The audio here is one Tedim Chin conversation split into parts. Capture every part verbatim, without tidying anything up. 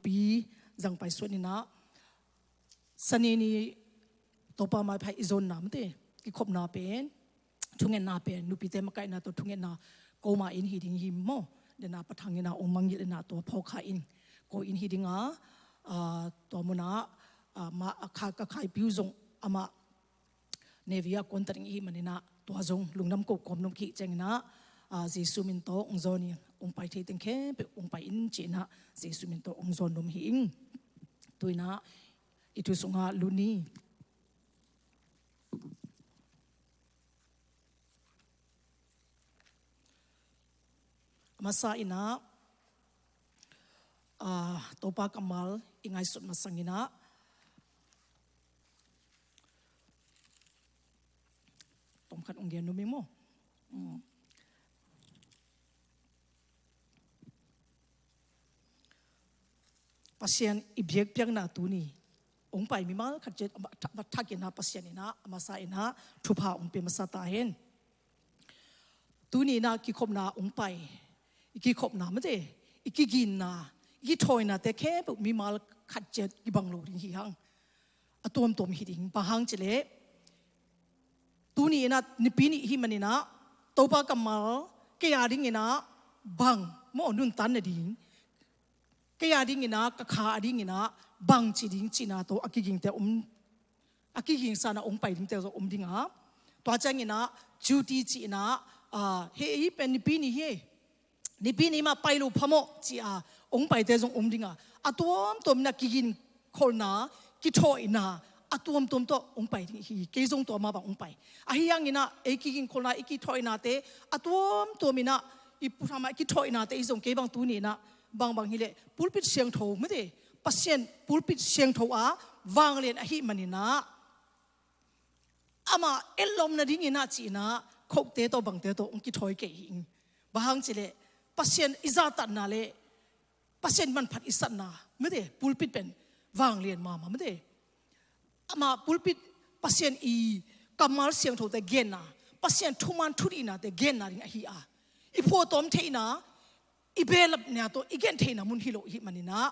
thupi zang paisuan inah, Sani ni Topa maipha i zonna mate, kikhopna pen, thungetna pen, nupite makaihna tawh thungetna koma in hi ding hi maw. Dena pathang inah ong mangngilh inah tua phawkkha in ko in hi dinga, ah, tua munah, ah, ma, a kha, ka khaipiu zong amah Navy ah kuantat ding i hih maninah tua zong lungdam ko kawm nuam kik cianginah, ah, Jesu min tawh ong zawn in, ong pai thei teng khempeuh ong pai in ci-inah Jesu min tawh ong zawn nuam hi ing. Tuinah i thu sungah luni. A masa inah, ah, Topa kammal i ngaihsut masanginah, tomkhat ong gen nuam ing maw. Mm. Pasian i biakpiakna tuni ong pai mimal khat ciat a tha-, a thakinah Pasian inah a masa inah thupha ong pia masa ta hen. Tuni inah kikhopna ong pai, i kikhopna mate, i kiginna, i kithawinate khempeuh mimal khat ciat kibang lo ding hi hang. A tuamtuam hi ding, bang hang cileh, tuni inah nipi nih hi maninah, Topa kammal kei a dinginah bang maw nuntan nading, kei a dinginah, ka kha a dinginah bang ci ding cihna tawh a kigingte om, a kigingsa inah ong pai dingte zong om dinga. Tua cianginah duty ci-inah, ah, hei, hei pen nipi ni hi, nipi ni mah pai lo phamawh ci-a ong paite zong om dinga. A tuamtuam inah kigin kholna, kithawina a tuamtuam tawh ong pai ding hi. Kei zong tua mah bang ong pai. Ahi hanginah ei kigin kholna, i kithawinate a tuamtuam inah, i puthamah i kithawinate i zong kei bang tuni inah bangbang hileh pulpit siangtho mate, Pasian pulpit siangtho a vanglian ahih maninah amah etlawm nadinginah ci-inah khote tawh bangte tawh ong kithawi kei hi ing. Bang hang cileh Pasian i zahtakna le Pasian manphat i satna mate, pulpit pen vanglian mahmah mate. Amah pulpit Pasian i kammal siangthote genna, Pasian thuman thudihnate genna ding ahi a, i phuahtawm theihna, i behlapna tawh i gen theihna mun hi lo i hih maninah,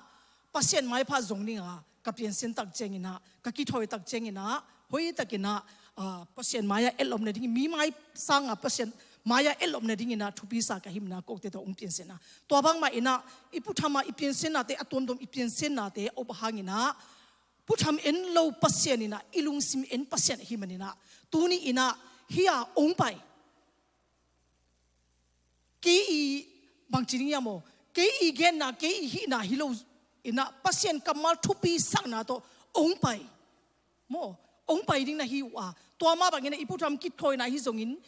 Pasian maipha zong dinga ka piansin tak cianginah, ka kithawi tak cianginah, hoihtakinah, ah, Pasian mai-ah etlawm nading, mi mai sanga Pasian mai-ah etlawm nadinginah thupisa ka himna kote tawh ong piansinna. Tua bangmah inah i puthamah i piansinnate a tuamtuam i piansinnate a up hanginah, putham en lo Pasian inah i lungsim en Pasian ahi maninah, tuni inah hia ong pai. Kei i bangci ding hiam aw, kei i genna, kei i hihna hi lo inah Pasian kammal thupi sakna tawh ong pai maw, ong pai ding na hi uh a. Tua mah banginah i putham kithawina hi zongin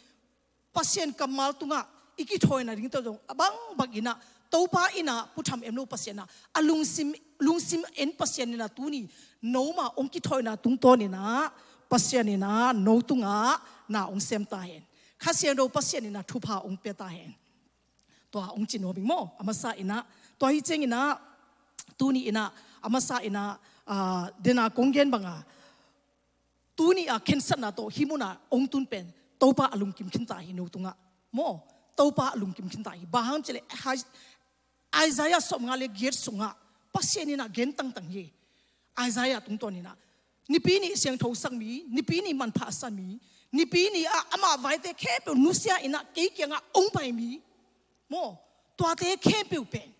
Pasian kammal tungah i kithawina ding tawh zong a bangbang inah Topa inah putham em lo Pasian ah a lungsim, lungsim en Pasian inah tuni no mah ong kithawina tungtawn inah Pasian inah no tungah na ong sem ta hen. Kha Siangtho Pasian inah thupha ong pia ta hen. Tua ong ci nuam ing maw, a masa inah. Tua hi cianginah tuni inah a masa inah, ah, dena kong gen banga, tuni a khensatna tawh hih muna ong tun pen Topa a lungkim khinta hi no tungah maw. Topa a lungkim khinta hi. Bang hang cileh Isaiah sawmnga le giat sungah Pasian inah gen tangtang hi. Isaiah tungtawn inah nipi nih siangtho sak mi, nipi nih manpha a sa mi, nipi nih ah amah vaite khempeuh nusia inah kei kiangah ong pai mi maw, tuate khempeuh pen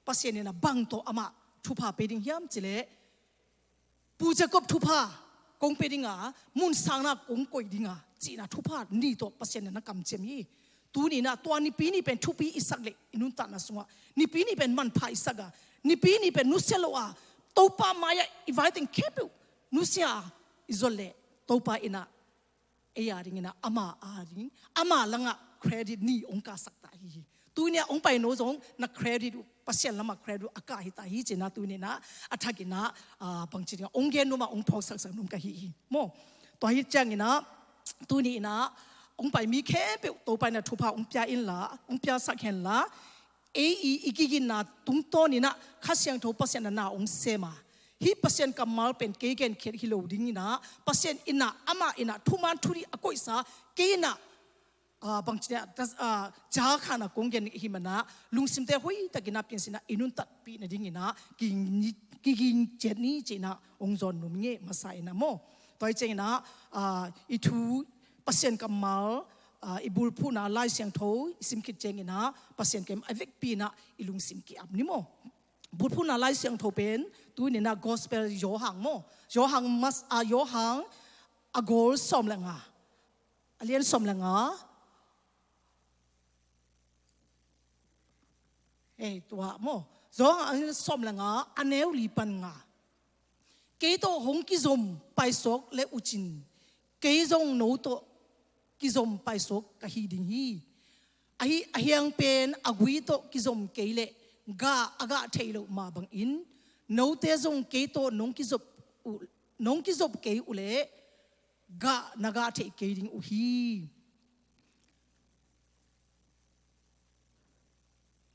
Pasian inah bang tawh amah thupha pe ding hiam cileh, Pu Jacob thupha kong pe dinga, mun sangna kong koih dinga cihna thupha ni tawh Pasian inah na kamciam hi. Tuni inah tua nipi ni pen thupi i sak leh i nuntakna sungah nipi ni pen manpha i sak a, nipi ni pen nusia lo a, Topa mai-ah i vaiteng khempeuh nusia a i zon leh Topa inah ei a dinginah ama a ding, ama langah credit ni ong kasak ta hi hi. Tuni a ong pai no zong na credit uh, Pasian lamah credit uh a kah hi ta hi cinah tuni inah a thak inah, ah, bangci dingah ong gen nuam a ong phawksaksak nuam ka hi hi maw. Tua hi cianginah tuni inah ong pai mi khempeuh Topa inah thupha ong pia inla, ong piasak henla, ei i, i kiginna tungtawn inah Kha Siangtho Pasian a na ong sem a, hih Pasian kammal pen kei genkhiat hi lo ding inah Pasian inah amah inah thuman thudih a koihsa, kei inah ah, bangci ah, tas, ah, ca khan a kong gen hi manah, lungsimte hoihtakin ah piansin ah i nuntatpih nadingin ah kiging, kiging ciat ni ci-in ah hong zawn nuam ing e, masa in ah maw. Tua hi ciangin ah, ah, i thu Pasian kammal, ah, i bulphuhna Lai Siangtho i sim khit ciangin ah Pasian kem a vekpi in ah i lungsim ki-ap ni maw. Bulphuhna Lai Siangtho pen tuni in ah Gospel Johan maw. Johan mas, ah, Johan a gol sawm le nga. A lian sawm le nga. Hei, tua maw. Johan a lian sawm le nga, a neu li pan nga. Kei tawh hong kizom paisuak le uhcin, kei zong no tawh kizom paisuak ka hi ding hi. Ahi, a hiang pen a gui tawh kizom kei leh gah a gah theih loh mah bangin, note zong kei tawh nong kizop uh, nong kizop kei uh leh gah na gah theih kei ding uh hi.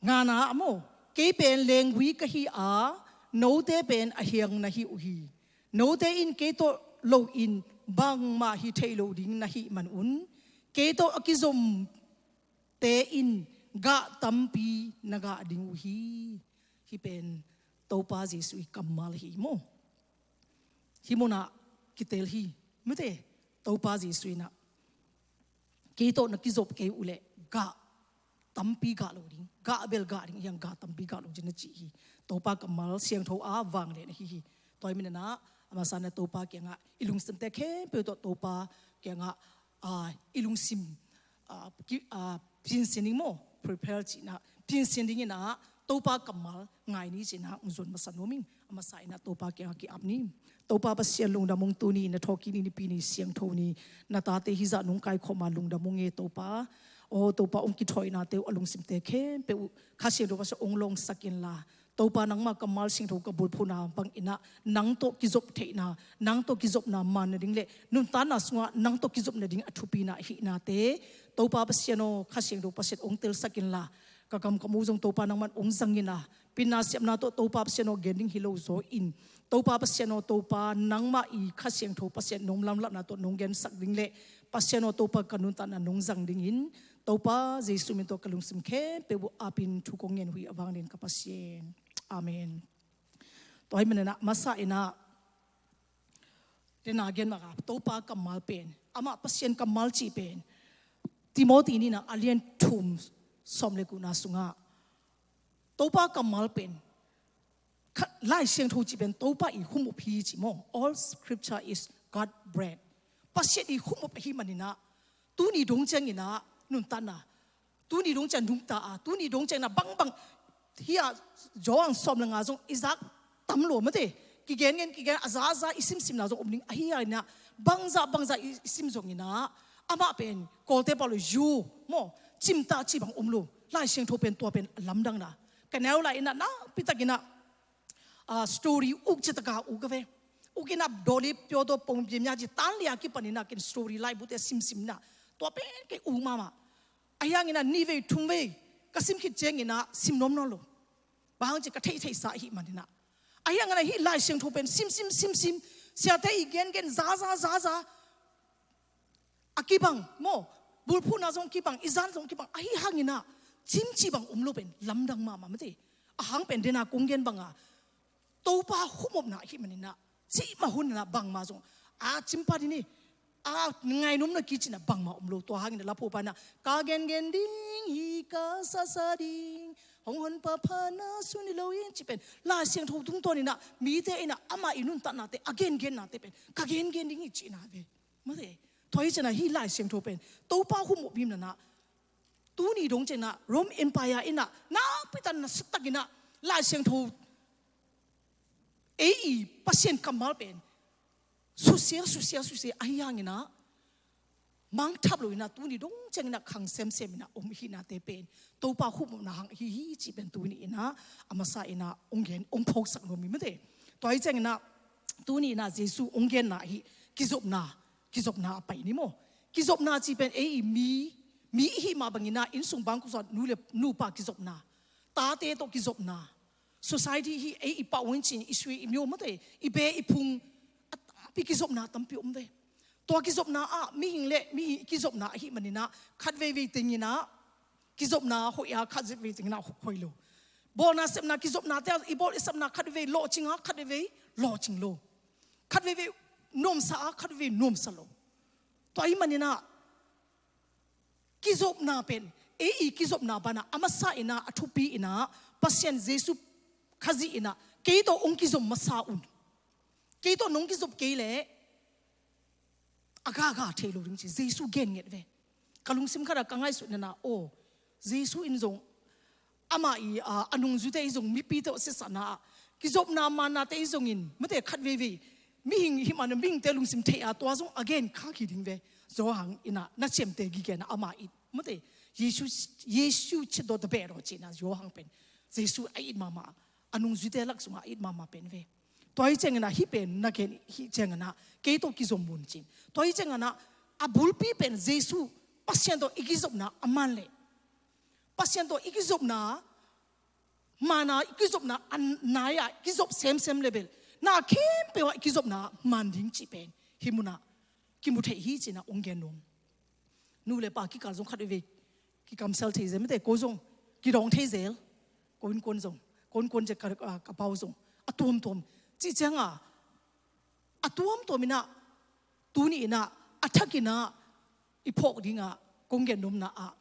Ngana ah maw, kei pen lenggui ka hi a, note pen a hiang na hi uh hi. Note in kei tawh loin bangmah hi thei lo ding na hih manun, kei tawh a kizomte in gah tampi na gah ding uh hi. Hih pen Topa Jesuh i kammal hi maw. Hih munah kitel hi. Mite, Topa Jesuh in ah, kei tawh na kizop kei uh leh gah tampi gah lo ding, gah bel gah ding, hiang gah tampi gah lo ding na ci hi. Topa kammal siangtho a vanglian ahi hi. Tua hi manin ah, a masa in ah Topa kiangah i lungsimte khempeuh tawh Topa kiangah, ah, i lungsim, ah, ki, ah, piansian ding maw, prepare ci-in ah, piansian dingin ah Topa kammal ngai ni ci-in ah hong zuan masa nuam ing. A masa in ah Topa kiangah ki-ap ni. Topa Pasian lungdam ung, tuni na thawhkik ni, Nipi ni, siangtho ni, na tate hih zah nong kaikhawm a lungdam ung e Topa. Aw Topa, hong kithawihnate uh a lungsimte khempeuh uh Kha Siangtho Pasian hong lawngsak inla, Topa nangmah kammal siangtho ka bulphuhna bangin ah nang tawh kizop theihna, nang tawh kizopna man nading le nuntakna sungah nang tawh kizop nading a thupina ahihnate Topa Pasian aw, Kha Siangtho Pasian hong telsak inla, ka kam ka mu zong Topa nangman hong zang inla, pinna siamna tawh Topa Pasian aw gen ding hi lo zaw in, Topa Pasian aw, Topa nangmah i Kha Siangtho Pasian nong lamlahna tawh nong gensak ding le Pasian aw Topa ka nuntakna nong zang dingin, Topa Jesuh min tawh ka lungsim khempeuh uh apin thu kong ngen uh hi, a vanglian ka Pasian. Amen. Tua hi manin ah masa in ah dena gen maka Topa kammal pen, amah Pasian kammal cih pen Timoti nihna a lian thum sawm le kuana sungah Topa kammal pen, kha-, Lai Siangtho cih pen Topa i humup hi ci maw. All scripture is God breath. Pasian i humup ahi manin ah tuni dong ciangin ah nuntakna, tuni dong ciang nungta a, tuni dong ciangin ah bangbang hi a, Johan sawm le nga zong i zak tam lo mate. Kigen gen kigen a zaza i simsimna zong om ding ahi a, in ah bangzah bangzah i, i sim zongin ah amah pen Kawlte pau lo yu maw, cimtah cih bang om lo. Lai Siangtho pen tua pen a lamdang na. Ka neu lai in ah nakpi takin ah, ah, story uk ciataka uk a ve. Uk in ah Dolly Pio to Pong Bia Mya ci tan lia kipanin ah ken story laibute simsim na. Tua pen kei uk mahmah. Ahi hangin ah nih vei thum vei ka sim khit ciangin ah sim nuam nawn lo. Bang hang ci ka theihtheihsa ahi manin ah. Ahi hangin ah hih Lai Siangtho pen simsim simsim, siate i gengen zaza zaza a kibang maw, bulphuhna zong kibang, i zan zong kibang, ahi hangin ah cimcih bang om lo pen lamdang mahmah mate. A hang pen dena kong gen banga Topa humopna ahi manin ah cih mah hun in ah bangmah zong a cimpat in hi, a ngainuam na kicin ah bangmah om lo. Tua hangin ah laphupa in ah ka gengen ding hi, ka sasa ding, hong honpa pha na sun hi lo in ci pen Lai Siangtho tungtawn in ah mite in ah amah i nuntaknate, a gengennate pen ka gengen ding hi cihna ve. Mate, tua hi ciangin ah hih Lai Siangtho pen Topa humop him nanah tuni dong ciangin ah Rome Empire in ah nakpi tak nasatak in ah Lai Siangtho, ei i Pasian kammal pen susia susia susia ahi hangin ah mangthap lo in ah tuni dong ciangin ah khang semsem in ah om ihihnate pen Topa humopna hang ahi hi cih pen tuni in ah a masa in ah ong gen, ong phawksak nuam hi mate. Tua hi ciangin ah tuni in ah Jesuh ong genna ahi kizopna, kizopna a pai ni maw. Kizopna cih pen ei i mi, mi ihi mah bangin ah innsung bangkua nu le nupa kizopna, tate tawh kizopna, society hi ei i pau in cin i sui i myo mate, i be i phung, a tampi kizopna tampi om ve. Tua kizopna ah mihing le mihing i kizopna ahih maninah khat veivei tenginah kizopna hoih a, khat veivei tenginah hoih lo. Bawlna sepna kizopnate ah i bawl i sepna khat veivei lawhcing a, khat veivei lawhcing lo. Khat veivei nuamsa a, khat veivei nuamsa lo. Tua ahih maninah kizopna pen ei i kizopna banah a masa inah a thupi inah Pasian Jesu Khazih inah kei tawh hong kizom masa un. Kei tawh nong kizop kei leh a gaga thei lo ding ci Jesu gen nget ve. Ka lungsim khatah ka ngaihsutna ah, aw, Jesu in zong amah i, a, a nungzuite i zong mipite aw sisana ah kizopna mannate i zongin mate khat veivei mihing hih mana mihingte lungsim thei a tua zong a gen khak hi ding ve. Johan inah na ciamte gige na amah it mate Jesu, Jesu cedawta beh daw cina Johan pen Jesu a it mahmah a nungzuite lak sungah a it mahmah pen ve. Tua hi cianginah hih pen na gen hih cianginah kei tawh kizom un cin. Tua hi cianginah a bulpi pen Jesu Pasian tawh i kizopna a man leh Pasian tawh i kizopna mana i kizopna a nai ah kizop semsem le bel na khempeuh ah i kizopna man ding cih pen hih munah kimu thei hi cinah hong gen nuam. Nu le pa kikal zong khat veivei kikamsel thei zel mate ko zong kidawng thei zel. Ko innkuan zong ko innkuan zia ka, ka pau zong a tuamtuam cih cianga a tuamtuam inah tuni inah a thak inah i phawk dingah kong gen nuamna ah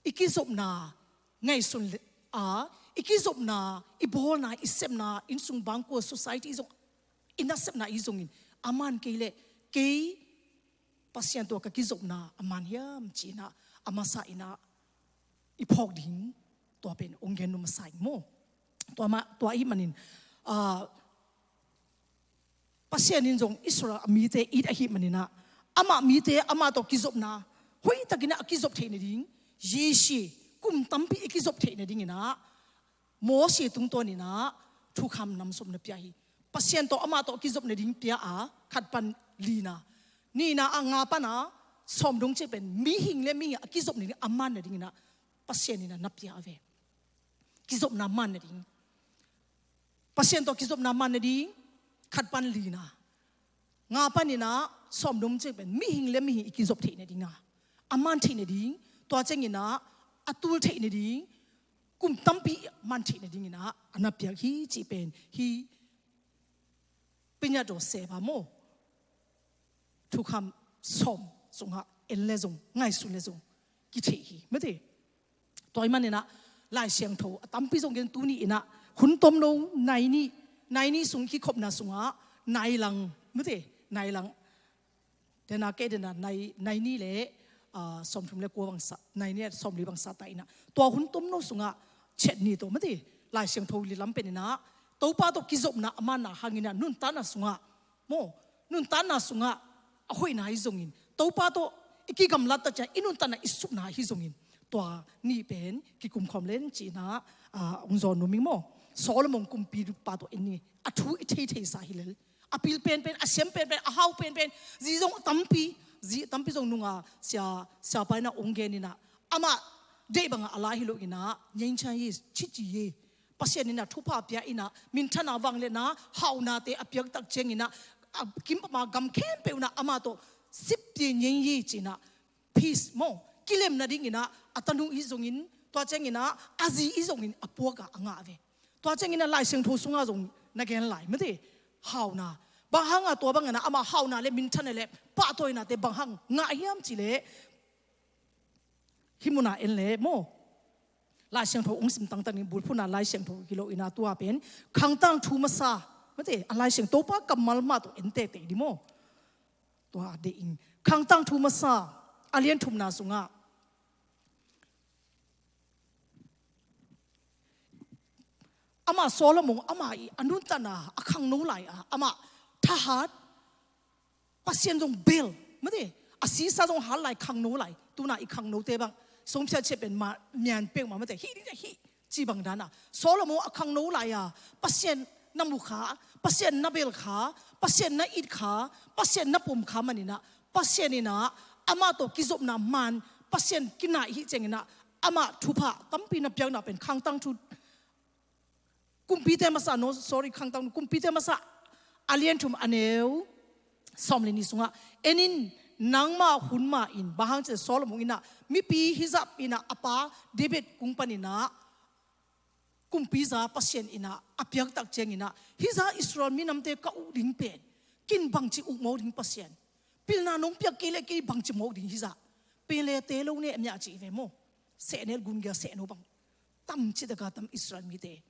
i kizopna ngaihsun a i kizopna i bawlna i sepna innsung bangkua society i zong i nasepna i zongin a man kei leh kei Pasian tawh ka kizopna a man hiam cinah a masa inah i phawk ding tua pen hong gen nuam masa ing maw. Tua mah tua ahih manin a Pasian in zong Israel a mite it ahih maninah amah mite amah tawh kizopna hoihtakinah a kizop theih nading Jesu kum tampi i kizop theih nadinginah Moses tungtawninah thukham nam sawm na pia hi. Pasian tawh amah tawh kizop nading pia a khat pan lina nihna a nga pana sawm dong cih pen mihing le mihing a kizop nading a man nadinginah Pasian inah na pia a ve. Kizopna man nading Pasian tawh kizopna man nading khat pan lina nga paninah sawm dong cih pen mihing le mihing i kizop theih nadinga a man theih nading tua cianginah a tul theih nading kum tampi man theih nadinginah a na piak hi cih pen hi Pinya Joseph a maw thukham sawm sungah en le zong ngaihsun le zong kitheih hi mate. Tua ahih maninah Lai Siangtho a tampi zong gen tuni inah hun tomno nai nih nai nih sung kikhopna sungah nai lang mate nai lang dena kei dena nai, nai nih le a, sawmthum le kua bangsa nai nih sawmli bangsa ta inah tua hun tomno sungah chet ni tawh mate Lai Siangtho lilam peninah Topa tawh kizopna a manna hanginah nuntakna sungah maw nuntakna sungah a hoihna hi zongin Topa tawh i kigamlat ta ciah i nuntakna i supna hi zongin tua nih pen kikumkhawm len cinah a, hong zawn nuam ing maw. Solomon kumpipa tawh en ni a thu i theitheisa hi lel a pil penpen a siam penpen a hau penpen zi zong tampi zi tampi zong nunga sia siapa inah hong geninah amah deih bangah a lai hi loinah nyenchan yi chici yi Pasian inah thupha pia inah minthana vangliatna haunate a piaktak cianginah a kimpama gam khempeuh inah amah tawh sipti nyen yi cinah peace maw kilemna dinginah a tanu hi zongin tua cianginah a zi hi zongin a puakah a ngah ve. Tua cianginah Lai Siangtho sungah zong na gen lai mate hauna bang hanga tua banginah amah hauna le minthana le pahtawinate bang hang ngah hiam cileh hih muna en le maw. Lai Siangtho hong sim tangtang in bulphuna Lai Siangtho hi lo inah tua pen khangtang thu masa mate a Lai Siangtho pa kammal mah tawh en tete di maw. Tua de in khangtang thu masa a lian thumna sungah amah Solomon amah i a nuntakna a khangno lai a amah thahat Pasian zong bel mate a sisa zong hal lai khangno lai tuna i khangnote bang songphiat ciah pen ma mian peuhmah mate hih ding hih ci bang dana Solomon a khangno lai a Pasian na mu kha Pasian na bel kha Pasian na it kha Pasian na pom kha maninah Pasian inah amah tawh kizopna man Pasian kinai hih cianginah amah thupha tampi na piakna pen khangtang thu Kumpite masa no sorry khangtang Kumpite masa a lian thum a neu Sawm le nih sungah, en in, nangma hun ma in, bang hang cin Solomon inah mipi hizap inah a pa David kung paninah kumpiza Pasian inah a piaktak cianginah, hiza Israel minamte ka uk ding pen ken bangci uk mawk ding Pasian, pilna nong piak kei le kei bangci mawk ding hiza, pelete lo ne a miah cih ve maw. Sehnel gungia sehno bang tam citaka tam Israel mite.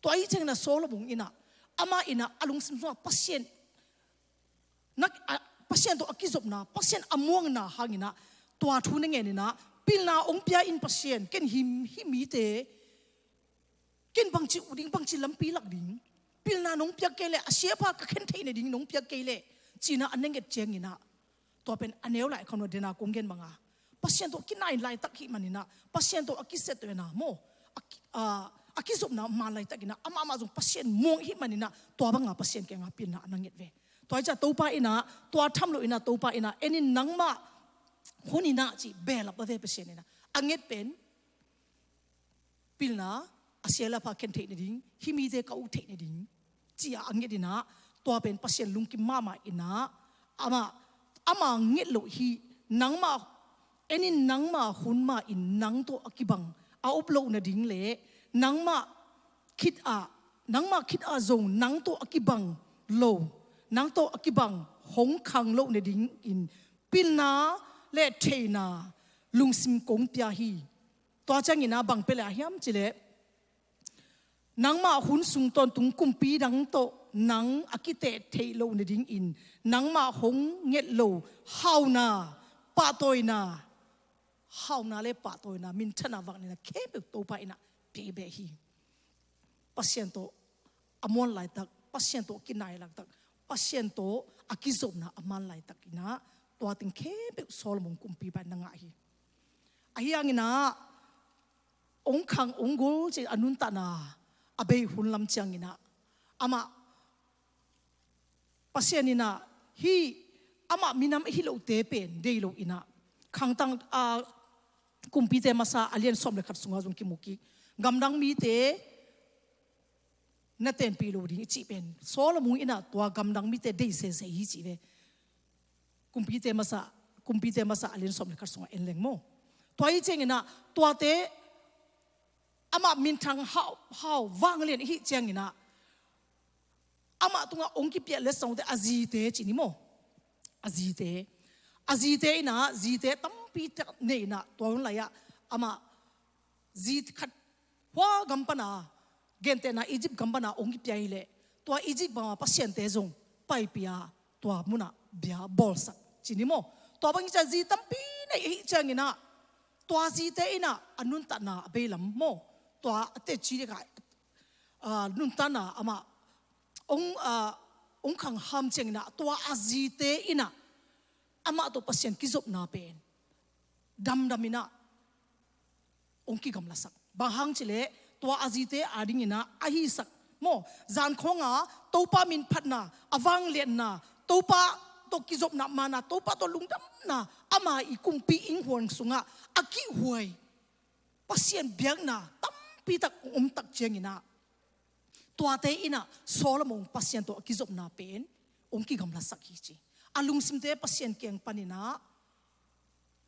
Tua i cianginah Solomon inah, amah inah a lungsim sungah Pasian na, a, Pasian tawh a kizopna, Pasian a muangna hanginah tua thu na ngeninah, pilna ong pia in Pasian, ken him, him mite, ken bangci uh ding, bangci lampi lak ding, pilna nong piak kei leh, a siapa ka khen theih nading nong piak kei leh, cinah a na nget cianginah, tua pen a neu lai khamna dena kong gen banga, Pasian tawh kinai laitak hih maninah, Pasian tawh a kisettuahna maw, a ki-, a, a kizopna man laitakinah, amahmah zong Pasian muang hih maninah, tua banga Pasian kianga pilna a na nget ve. Tua hi ciah Topa inah, tua tham lo inah Topa inah, en in nangmah hun inah cih behlap a ve Pasian inah. A nget pen pilna, a sia le a pha khen theih nading, hih mite ka uk theih nading, ci-a a nget inah, tua pen Pasian lungkim mahmah inah, amah, amah nget loh hih, nangmah, en in nangmah hun ma in nang tawh a kibang a up loh nading le nangmah khit ah, nangmah khit ah zong nang tawh a kibang lo, nang tawh a kibang hong khang loh nadingin pilna le theihna lungsim kong pia hi. Tua cianginah bang pia le a hiam cileh, nangmah hun sung tawntung kumpi dang tawh nang a kiteh theih loh nadingin nangmah hong nget lo hauna, pahtawina, hauna le pahtawina, minthanna, vangliatna khempeuh Topa inah pia beh hi. Pasian tawh a muan laitak, Pasian tawh a kinai laitak, Pasian tawh a kizopna a man laitak inah, tua teng khempeuh Solomon kumpipa in na ngah hi. Ahi hanginah ong khang ong gol ci a nuntakna a bei hun lam cianginah, amah Pasian inah hih amah minam ahi lote pen dei lo inah, Khangtang, a, Kumpite Masa a lian sawm le khat sungah zong kimu kik, gamdang mite na tenpih lo ding i cih pen Solomon inah tua gamdang mite dei sese hi cih ve. Kumpite Masa, Kumpite Masa a lian sawm le khat sungah en leng maw. Tua hi cianginah tuate amah minthang hau, hau vanglian ahi cianginah, amah tungah ong kipiah letsongte a zite ci ni maw. A zite, a zite inah, zite tampi tak nei inah, tua hun lai-ah amah zi khat hua gam pana, gentehna Egypt gam pana ong kipia hileh, tua Egypt banga pasiante zong paipia tua munah bia bawlsak ci ni maw. Tua bang hi ciah zi tampi nei ahi cianginah, tua zite inah a nuntakna a beilam maw, tua a teci deka, a, nuntakna amah ong, a, ong khangham cianginah, tua a zite inah amah tawh Pasian kizopna pen damdam inah ong kigamlasak. Bang hang cileh, tua a zite adinginah a hisak maw, zan khawnga Topa minphatna, a vangliatna, Topa tawh kizopna mana, Topa tawh lungdamna, ama i kumpi innkuan sungah a kihhuai Pasian biakna tampitak ong omtak cianginah, tuate inah Solomon Pasian tawh a kizopna pen ong kigamlasak hi ci. A lungsimte Pasian kiang paninah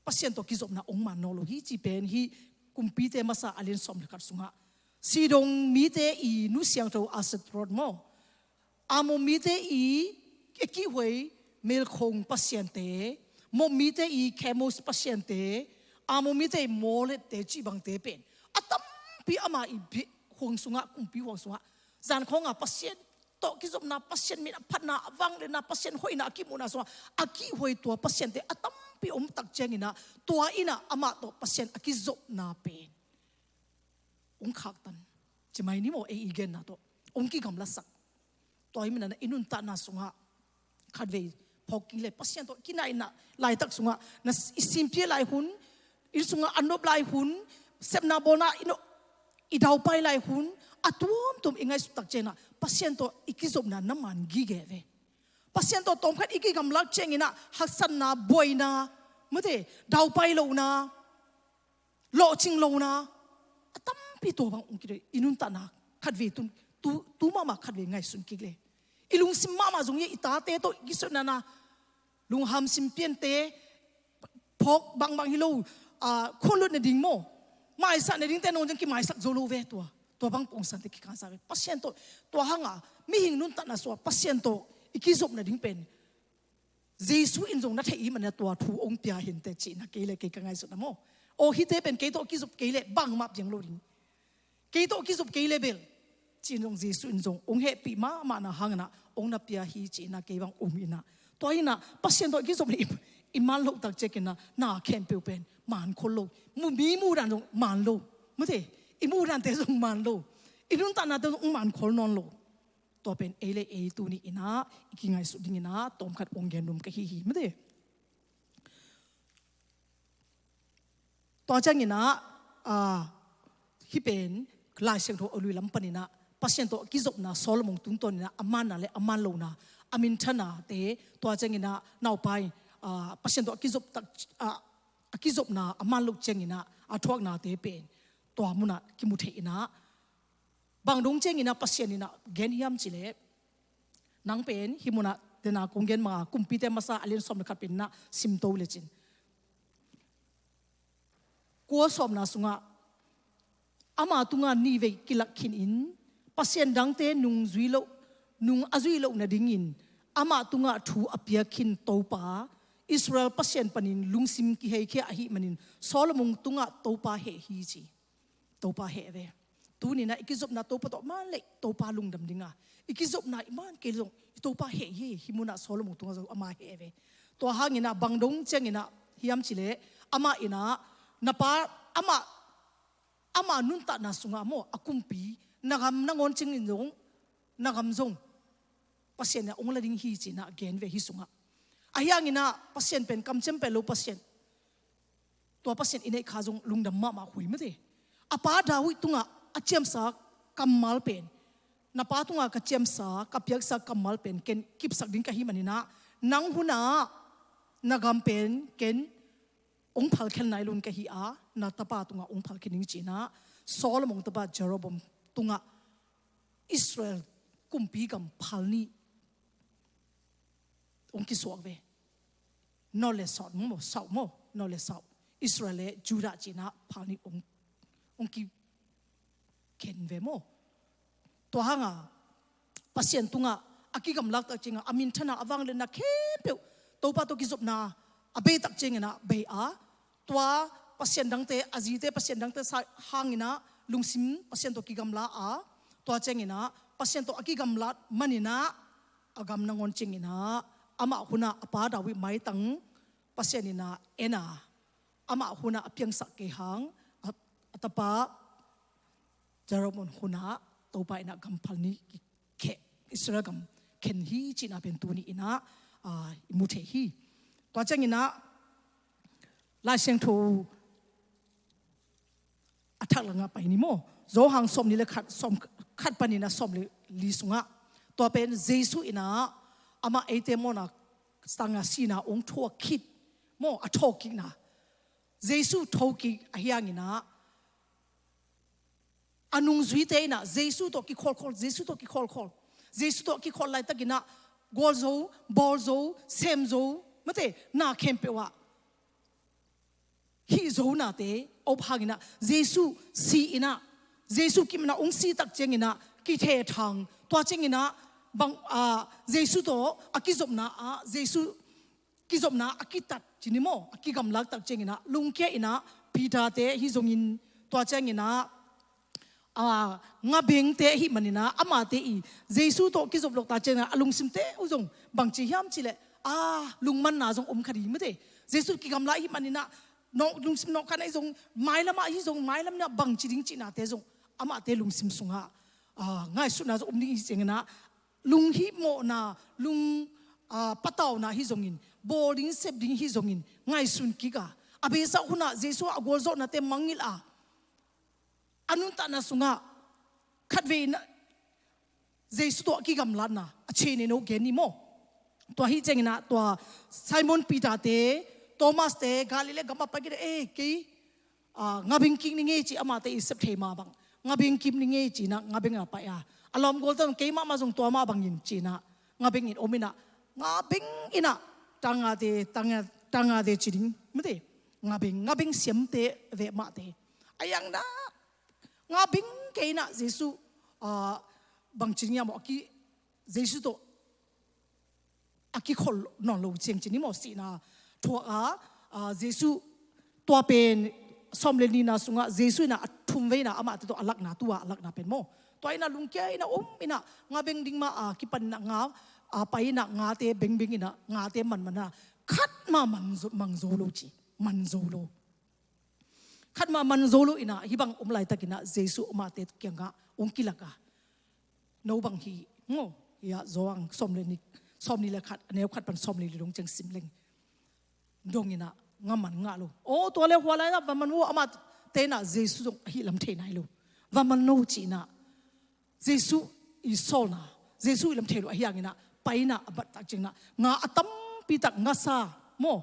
Pasian tawh kizopna ong man nawn lo hi ci pen hih Kumpite Masa a lian sawm le khat sungah, Sidon mite i nu siangtho Ashtoreth maw, Ammon mite i, i kihhuai Milkom pasiante, Moab mite i Kemosh pasiante, Ammon mite i Molek-te cih bangte pen a tampi ama i bi-, huang sungah, kumpi huang sungah, zan khawnga Pasian tawh kizopna, Pasian min a phatna, a vangliatna, Pasian hoihna a kimuhna sungah a kihhuai tua pasiante a tampi omtak cianginah, tua inah amah tawh Pasian a kizopna pen ong khaktan ci mai ni maw, ei i genna tawh ong kigamlasak. Tua hi manah i nuntakna sungah khatvei phawk kik le, Pasian tawh kinaihna laitak sungah, na s-, i simpia lai hun, inn sungah a nop lai hun, sepna bawlna i nop, i daupai lai hun, a tuamtuam i ngaihsut tak cianginah Pasian tawh i kizopna na man gige ve. Pasian tawh tawmkhat i kigamlak cianginah haksatna, buaina, mate, daupai lohna, lawhcing lohna a tampi tua bang ong kidei. I nuntakna khatvei tun, tu, tu mahmah khatvei ngaihsun kik le, i lungsim mahmah zong hi, i tate tawh i kisuanna, Lunghamsim piante, phawk bangbang hi lo, ah, khonlut nading maw, maisak nadingte nong ding kimaisak zo lo ve tua. Tua bang pawngsante kikhansa ve. Pasian tawh, tua hanga mihing nuntakna sungah Pasian tawh i kizop nading pen Jesu in zong na theih hi manin tua thu ong pia hi inteh cihna kei le kei ka ngaihsutna maw. Aw, hihte pen kei tawh kizop kei le bangmah piang lo ding. Kei tawh kizop kei le bel, ci-in zong Jesu in zong ong hehpih mahmahna hangin ah ong na pia hi cihna kei bang um in ah. Tua in ah Pasian tawh kizop na i, i man loh tak ciangin ah na khempeuh pen man khol lo. Mu, mi muh dan zong man lo. Mate, i muh dante zong man lo. I nuntaknate zong man khol nawn lo. Tua pen ei le ei tuni in ah i kingaihsut dingin ah tawmkhat ong gen nuam ka hi hi. Mate. Tua ciangin ah, ah, hih pen Lai Siangtho a lui lam panin ah Pasian tawh a kizopna Solomon tungtawnin ah a manna le a man lona, a minthanate, tua ciangin ah naupa in, ah, Pasian tawh a kizop tak, ah, a kizopna a man loh ciangin ah a thuaknate pen tua munah kimu thei in ah, bang dong ciangin ah Pasian in ah gen hiam cih leh, nang pen hih munah dena kong gen mah, Kumpite Masa a lian sawm le khat pen ah sim to lecin. Kua sawmna sungah, ama tungah nihvei kilak khin in, pasian dangte nung zui loh, nung a zui loh nadingin ama tungah thu a piak khin Topa, Israel Pasian panin lungsim kiheikhia ahih manin Solomon tungah Topa heh hi ci. Topa heh ve. Tuni-in ah i kizopna Topa tawh man leh Topa lungdam ding a, i kizopna i man kei zong i Topa heh hi. Hih munah Solomon tungah zong ama heh ve. Tua hangin ah bang dong ciangin ah hiam cih leh, amah in ah, na pa, amah, ama nuntakna sungah maw, a kumpi, na gam nangawn ciangin zong, na gam zong Pasian in ah ong la ding hi ci-in ah gen ve hih sungah. Ahi hangin ah Pasian pen kamciam peuh lo Pasian. Tua Pasian i neih kha zong lungdam mahmah huai mate. A pa David tungah a ciamsa kammal pen, na pa tungah ka ciamsa, ka piaksa kammal pen ken kipsak ding ka hih manin ah, nang hun ah na gam pen ken ong phalkhen nai lo in ka hi a, na tapa tungah ong phalkhen ding ci-in ah, Solomon tapa Jeroboam tungah Israel kumpi gam phal nih ong kisuak ve. North le south maw, south maw, north le south. Israel le Judah ci-in ah phal nih ong, ong kikhen ve maw. Tua hangah Pasian tungah a kigamlat tak ciangah a minthanna, a vangliatna khempeuh, Topa tawh kizopna a bei tak ciangin ah bei a, tua pasian dangte, a zite pasian dangte sa-, hangin ah lungsim Pasian tawh kigamla a, tua ciangin ah Pasian tawh a kigamlat manin ah a gam nangawn ciangin ah amah hun ah a pa David maitang Pasian in ah en a, amah hun ah a piangsak kei hang, a, a tapa Jeroboam hun ah Topa in ah gam phal nih kikhen, Israel gam khen hi cihna pen tuni in ah, ah, i mu thei hi. Tua ciangin ah Lai Siangtho a thak langah pai ni maw. Johan sawmnih le khat, sawm khat panin ah sawm le li sungah, tua pen Jesu in ah amah eite mawhna sangah sihna ong thuak khit maw, a thokikna. Jesu thokik ahi hangin ah a nungzuite in ah Jesu tawh kikhawlkhawl, Jesu tawh kikhawlkhawl, Jesu tawh kikhawl laitakin ah gualzo, bawlzo, semzo, mate, na khempeuh ah hih zo nate a up hangin ah, Jesu si in ah, Jesu kim in ah ong si tak ciangin ah kithethang, tua ciangin ah bang, ah, Jesu tawh a kizopna ah, Jesu kizopna a kitat ci ni maw, a kigamlat tak ciangin ah lungkia in ah Peter-te hi zongin, tua ciangin ah, ah, ngabengte ahih manin ah amate i Jesu tawh kizop loh tak ciangin ah a lungsimte uh zong bangci hiam cih leh, ah, lungmanna zong om kha ding mate. Jesu kigamla ahih manin ah nawh, lungsim nawhkhatna hi zong, mailam ah hi zong, mailam in ah bangci ding cihnate zong amate lungsim sungah, ah, ngaihsutna zong om ding hi ciangin ah lunghihmawhna, lung, ah, patauna hi zongin, bawl ding sep ding hi zongin ngaihsun kik a, a beisa hun ah Jesu a gualzawhnate mangngilh a, a nuntakna sungah khatvei in ah Jesu tawh a kigamlatna a cih nei no gen ni maw. Tua hi ciangin ah tua Simon Peter-te, Thomas-te Galilee gam ah pai kik in ah, eh, kei, ah, ngabeng kik ning ei ci, amate i sep thei mah bang, ngabeng kik ning ei ci-in ah ngabeng ah pai a, a lawmgualte zong kei mahmah zong tua mah bangin ci-in ah ngabeng in om in ah, ngabeng in ah tangate, tanga, tangate ci ding mate, ngabeng, ngabeng siamte veh mahte. A iang na ngabeng kei na Jesu, ah, bang ci ding ia maw, a ki, Jesu tawh a kikhol nawn lo ciang ci ni maw, sihna thuak a, ah, Jesu tua pen sawm le nihna sungah Jesu inah a thumveina amahte tawh a lakna, tua a lakna pen maw. Tua inah lungkia inah om inah ngabeng ding mah a kipan inah nga, a pai inah ngate bengbeng inah ngate manman a khat mah man zo, mang zo lo ci, man zo lo. Khat mah man zo lo inah hih bang om laitak inah Jesu amahte kiangah hong kilak a, no bang hi, ngo, hiah Johan sawm le nih, sawm nih le khat, a neu khat pan sawm le li dong ciang sim leng dong inah nga man ngah lo. Aw, tua le hua lai lah va man uh, amahte inah Jesu zong ahi lam thei nai lo. Va man no ci inah Jesu i sawlna, Jesu i lam thei lo, a hiang inah pai inah a bat tak ciang inah nga a tampi tak, ngasa maw,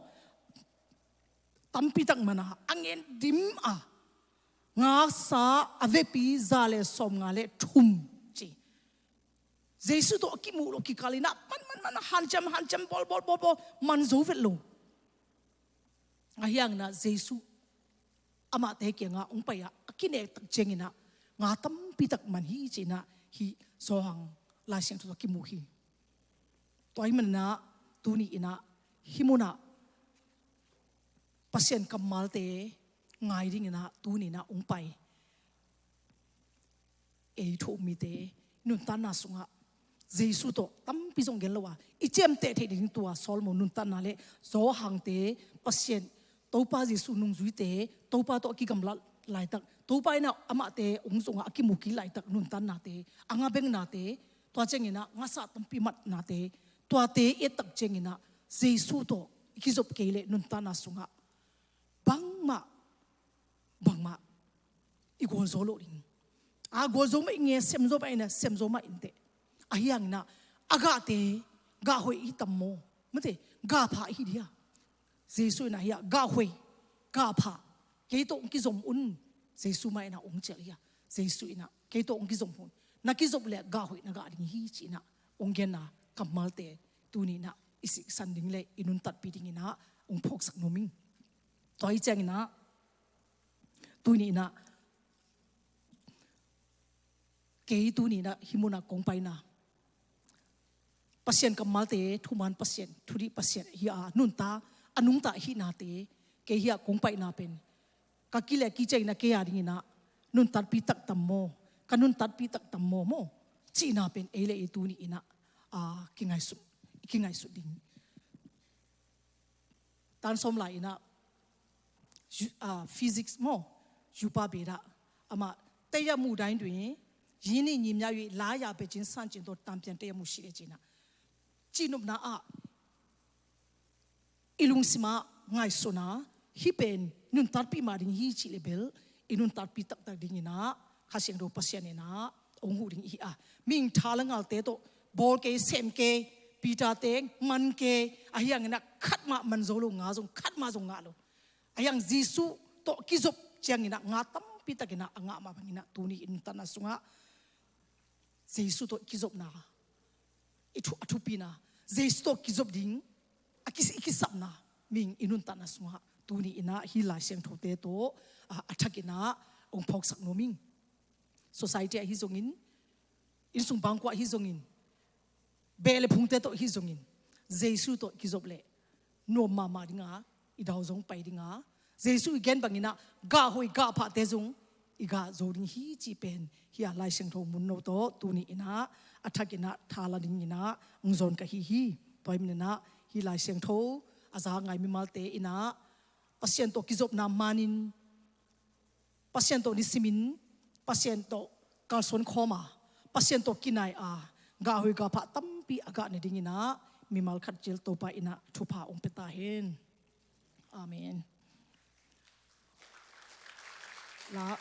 tampi tak man a, a ngen dim a, ngasa a vepi za le sawmnga le thum ci. Jesu tawh a kimuh lo kikal inah man, man, man, hanciam, hanciam, bawl, bawl, bawl, bawl, man zo vet lo. A hiang inah Jesu amahte kiangah hong pai a, a kinek tak ciang inah nga tampi tak man hi ci inah hih Johan Lai Siangtho tawh kimu hi. Tua ahih man inah tuni inah hih munah Pasian kammalte ngai ding inah tuni inah hong pai ei thu um mite nuntakna sungah Jesu tawh tampi zong gen lo a, i ciamteh theih ding tua Solomon nuntakna le Johan te, Pasian, Topa Jesu nungzuite, Topa tawh a kigamlat laitak, Topa inah amahte hong zongah a kimu kik laitak nuntaknate, a ngabeng nate, tua ciang inah ngasa tampi mat nate, tuate i et tak ciang inah Jesu tawh i kizop kei leh nuntakna sungah bangmah, bangmah i gualzo lo ding. A gualzo mah i nge, sem zo mah i ne, sem zo mah i ne teh. A hiang inah a gahte, gah hoih i hi tam maw? Mate, gah pha i hi dia. Jesu inah hiah gah hoih, gah pha, kei tawh hong kizom un. Jesu mah inah hong cial hia. Jesu inah kei tawh hong kizom un. Na kizop leh gah hoih na gah ding hi ci inah hong genna kammalte tuni inah i siksan ding le i nuntatpih ding inah hong phawksak nuam ing. Tua hi ciang inah tuni inah kei tuni inah hih munah kong paina Pasian kammalte, thuman Pasian, thudih Pasian hi a, nuntak a, nungta hihnate, kei hiah kong paina pen ka kileh kiciang inah kei a ding inah nuntatpih tak tam maw, ka nuntatpih tak tam maw maw cihna pen ei le ei tuni inah, a, kingaihsut, kingaihsut ding. Tan sawm lai inah, ju-, ah, physics maw, jupa beda, amah, တရားမုန်တိုင်းတွင် ရင်းနှီးညီမျှ၍ လားရာဘက်ချင်း ဆန့်ကျင်သော တန်ပြန် တရားမုန်ရှိတယ် ကျင်း ah. Cinopna ah i lungsim ah ngaihsutna, hih pen nuntatpih mah ding hi cih le bel i nuntatpih taktak ding inah Kha Siangtho Pasian inah hong huh ding ihi a. Mihing tha le ngalte tawh bawl kei, sem kei, Peter teng man kei, a hiang inah khat mah man zo lo, nga zong khat mah zong ngah lo. A hiang Jesu tawh kizop ciang inah nga tampi tak inah a ngah mah bang inah tuni i nuntakna sungah Jesu tawh kizopna i thu, a thupina, Jesu tawh kizop ding a ki, i kisapna mihing i nuntakna sungah tuni inah hih Lai Siangthote tawh, a, a thak inah hong phawksak nuam ing. Society ah hi zongin, innsung bangkua ah hi zongin, beh le phungte tawh hi zongin, Jesu tawh kizop leh nuam mahmah ding a, i dau zong pai ding a, Jesu i gen bang inah gah hoih gah phate zong i gah zo ding hi cih pen hih a Lai Siangtho mun no tawh tuni inah a thak inah tha la ding inah hong zawn ka hi hi. Tua ahih man inah hih Lai Siangtho a za ngai mimalte inah Pasian tawh kizopna manin, Pasian tawh nisimin, Pasian tawh kalsuan khawm a, Pasian tawh kinai a, gah hoih gah phah tampi a gah ne ding inah mimal khat cil Topa inah thupha hong pia ta hen. Amen. La